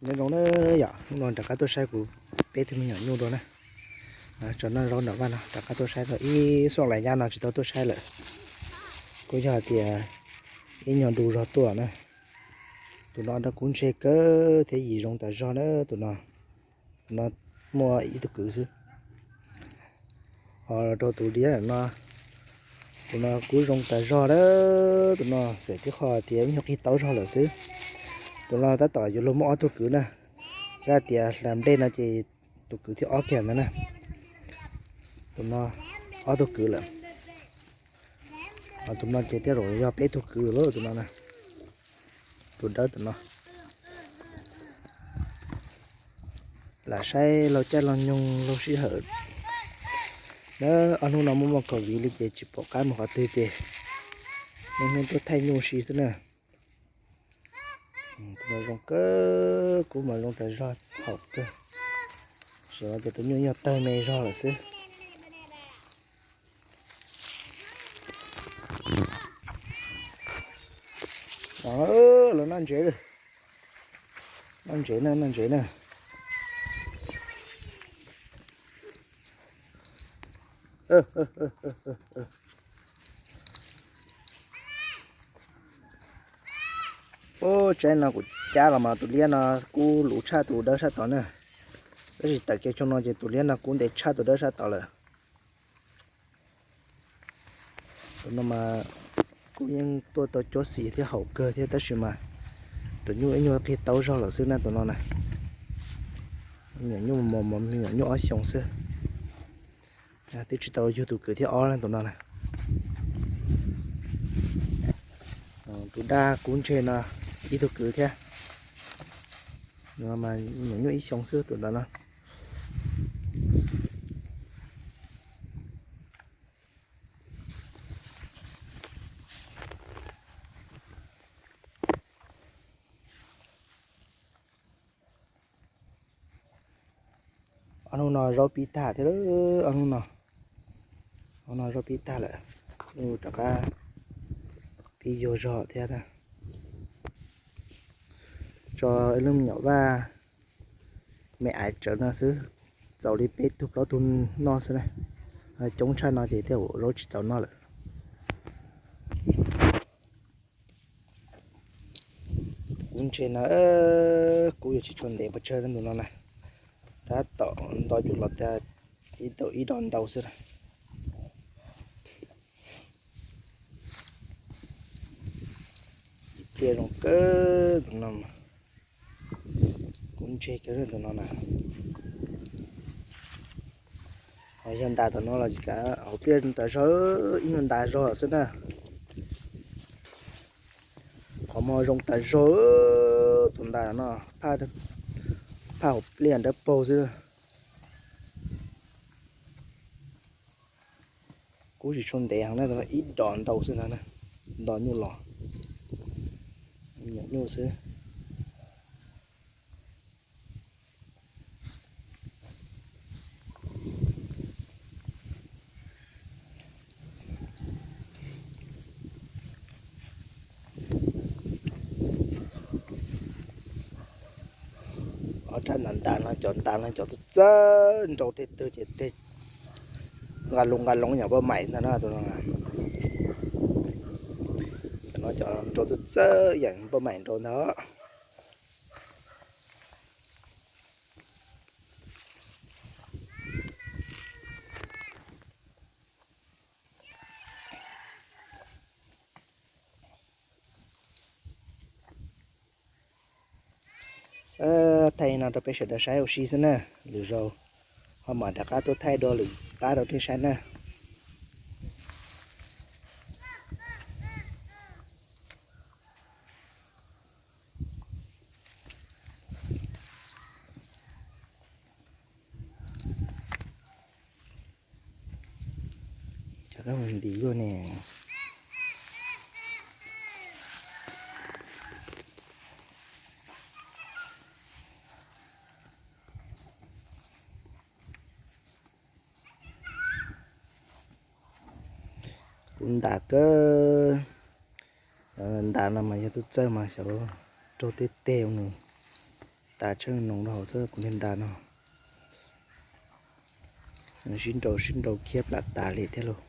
Nyob zoo na yom, hnub no rov qab tuaj saib kuv peb tug me nyuam nyuj dua na. Tso noj zaub nram vaj no, rov qab tuaj saib tau ib xuaj lais nyab no tsis tau tuaj saib lawm. Kuj yog hais tias ib nyuag ntu zog tuaj na. Tus no dab kub ntshe kawg thiab yim zoo tas zog na tus no. Tus no muaj ib tug kwv xwb. Ho rau tus liab no, tus no kub zoo tas zog na. Tus no xav tib qho tias ib nyuag qig taub zog lawm xwb. Tus no tab tom yuav luag muaj ob tug kwv na. Yog tias hla nplej no ces tus kwv thib ob kiag ntawd na. Tus no ob tug kwv lawm. Tus no ces tej zaum yog peb tug kwv lawm tus no na. Tus dawb tus no. Lam saib laug caij laug nyoog laug sij hawm na, ob hnub no muaj muaj COVID li ces tsis pom qab mus qhov twg ces niaj hnub tuaj thaij nyuj si xwb na. Tus no zoo kawg, kub mas zoo tas zog haum kawg. Xyov tias tus nyuj yog tawg me zog lawm xwb. Los noj ntsev, noj ntsev na, noj ntsev na. Ub, tsaib no kuv cab los mas tus liab no kub luv tshaj tus dawb sab tod na. Tab sis tawm kiag xyoo no ces tus liab no kub ntev tshaj tus dawb sab tod lawm. Tus no mas kuj yeej tuaj tau cuab xim thiab haum kawg thiab tab sis mas tus nyuj ib nyuag qig taub zog lawm xwb na tus no na. Me nyuam nyuj mos mos, me nyuam nyuj ob xyoos xwb. Twb tsis tau yug tus kwv thib ob na tus no na. Tus dab kub ntshe no ib tug kwv thiab. Me nyuam nyuj ib xyoos xwb tus ntawd no. Ob hnub no zaub pib tag thiab, ob hnub no, ob hnub no zaub pib tag lawm, rov qab pib yuag zog thiab na. Tso ib lub me nyuam vaj me aiv tsawv no xwb, txaus li peb tug plaub tug noj xwb na. Coob tshaj no ces tej zaum zaub tsis txaus noj lawm. Kub ntshe no, kub yuav tsis tshua ntev pes tsawg tus no na. Tab tom nto yus los tag ib tau ib dos ntau xwb na. Pliaj zoo kawg tus no, kub ntshe kawg tus no na. Ho yog ntas tom no los tsis kav hauv pliaj tas zog, ib nyuag ntas zog xwb na. Qhov muag zoo tas zog, tus ntas no phaj hauv pliaj dawb paug xwb. Kub tsis tshua ntev heev na, ib dos ntau xwb ntag, nto nyuj los, nyuam nyuj xwb. Ob rab ntas ntas no cov ntas no cov txawj txawj nrau tej twg ces tej nqa loo nqa loo yam npauj maim ntag na tus no. Cov no cov nrau txawj txawj yam npauj maim nrau ntag. Thaij no rau peb sawv daws saib ua si xwb na, lwm zaus ho mam rov qab tuaj thaij dua lwm pab rau peb saib na. Cov kab mus ntim luaj ne. Kuv ntas kawg. Ntas no mas yog tub txawj mas xyov raug tej teg nws. Tas tsheej noos rau hauv thiab kuv niag ntas no. Sib nraus sib nraus khiab plam tas li thiab lauj.